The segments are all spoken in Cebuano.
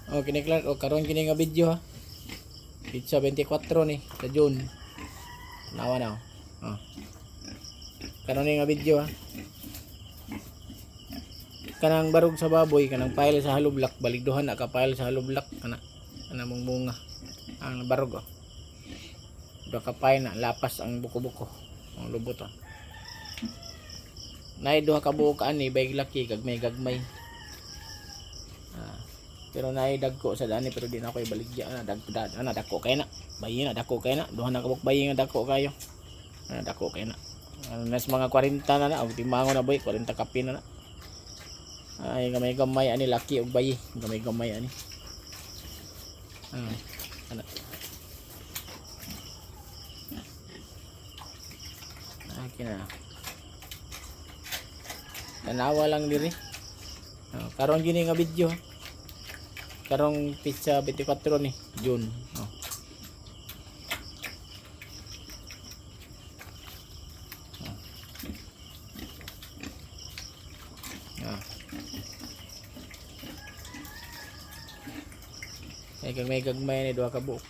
Oh, kini Clark, oh, karon kini nga video ha. Pizza 24 ni sa June. Nawa na. Oh. Oh. Karon ni nga video ha. Kanang barog sa baboy, kanang pile sa hollow block, baligduhan na ka pile sa hollow block kana. Kana mong bunga. Ang barog oh. Duha ka pile na lapas ang buko-buko. Ang lubot oh. Nay duha ka buok ani bay laki kag may gagmay. Ah, pero naay dagko sa dani pero di na ako ibaligya na dag da, ana dako kay na. Bayi na dako kay na. Duha na kabuk bayi nga dako kayo. Ana dako kay na. Ano, nas mga 40 na na og timango na boy 40 kape na na. Ay gamay gamay ani laki og bayi, gamay gamay ani. Ah, ana. Ah, kina. Tanawa lang diri. Oh, karon gini nga video. Karong pizza 24 ni June. Oh. Ah. Ay kag may gagmay ni duha ka buok.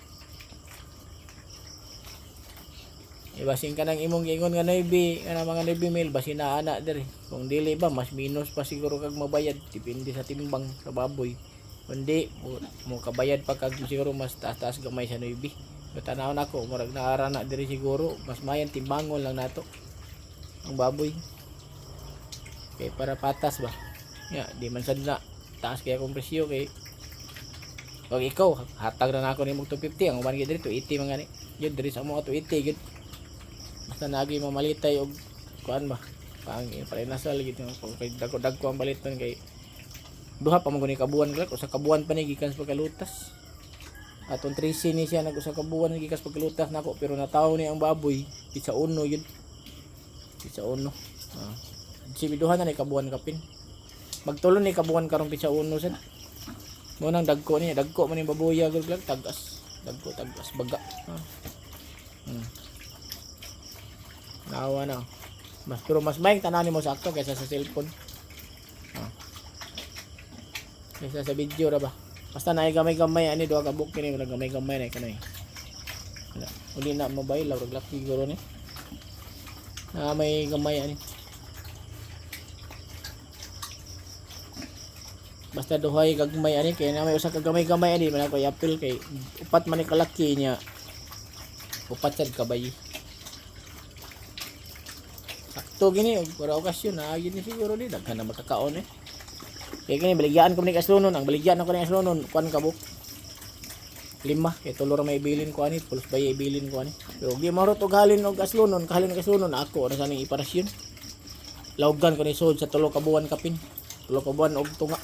Ibasin ka ng imong giingon nga 9, nga mga 9 mil basin na ana diri. Kung dili ba mas minus pa siguro kag mabayad depende sa timbang sa baboy. Kundi mo, mo kabayad pa kag siguro mas taas-taas gamay sa 9. So tanaw nako murag naara na diri siguro mas mayan timbangon lang nato ang baboy. Kay para patas ba. Ya, di man sad na taas kaya akong presyo kay pag ikaw hatag na nako nimo 250 ang uban gyud diri 280 man gani. Gyud diri sa amo 280 gyud. Basta nagi mamalitay og kuan ba pang parinasal gid kung kay dagko dagko ang baliton kay duha pa man guni ka buwan Clark usa ka buwan pa ni gikan sa pagkalutas. Atong 13 ni siya nag usa ka buwan gikan sa pagkalutas nako pero natawo ni ang baboy pizza uno yun. Pizza uno. Ah. Si duha na ni kabuan kapin. Magtulo ni kabuan karong pizza uno sad. Mo nang dagko niya, dagko man yung baboya gud Clark tagas. Dagko tagas baga. Ah. Nawa na. Mas pero mas may tanan mo sakto kaysa sa cellphone. Ah. Kaysa sa video ra ba. Basta naay gamay-gamay ani duha ka book kini wala gamay-gamay na kanay. Wala. Uli na mobile law laki guro ni. Na may gamay ani. Basta duhay gagmay ani kay na may usa ka gamay-gamay ani man ako i-appeal kay upat man ni kalaki niya. Upat sad ka bayi. Sakto gini og para okasyon na gini siguro di daghan na makakaon eh. Kay kini baligyaan ko ni kaslunon, ang baligyan ako ni kaslunon kuan ka buk. Lima kay tulo ra may ibilin ko ani, pulos bay ibilin ko ani. Pero di marot og halin og aslunon, kahalin og aslunon ako ra sa ning iparasyon. Lawgan ko ni sud sa tulo ka buwan kapin. Tulo ka buwan og tunga.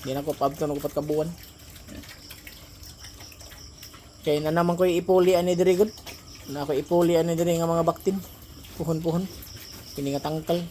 Di na ko paabton og upat ka buwan. Kay na naman ko ipuli ani diri gud. Na ako ipuli ani diri nga mga baktin. Puhon-puhon. Kini nga tangkal.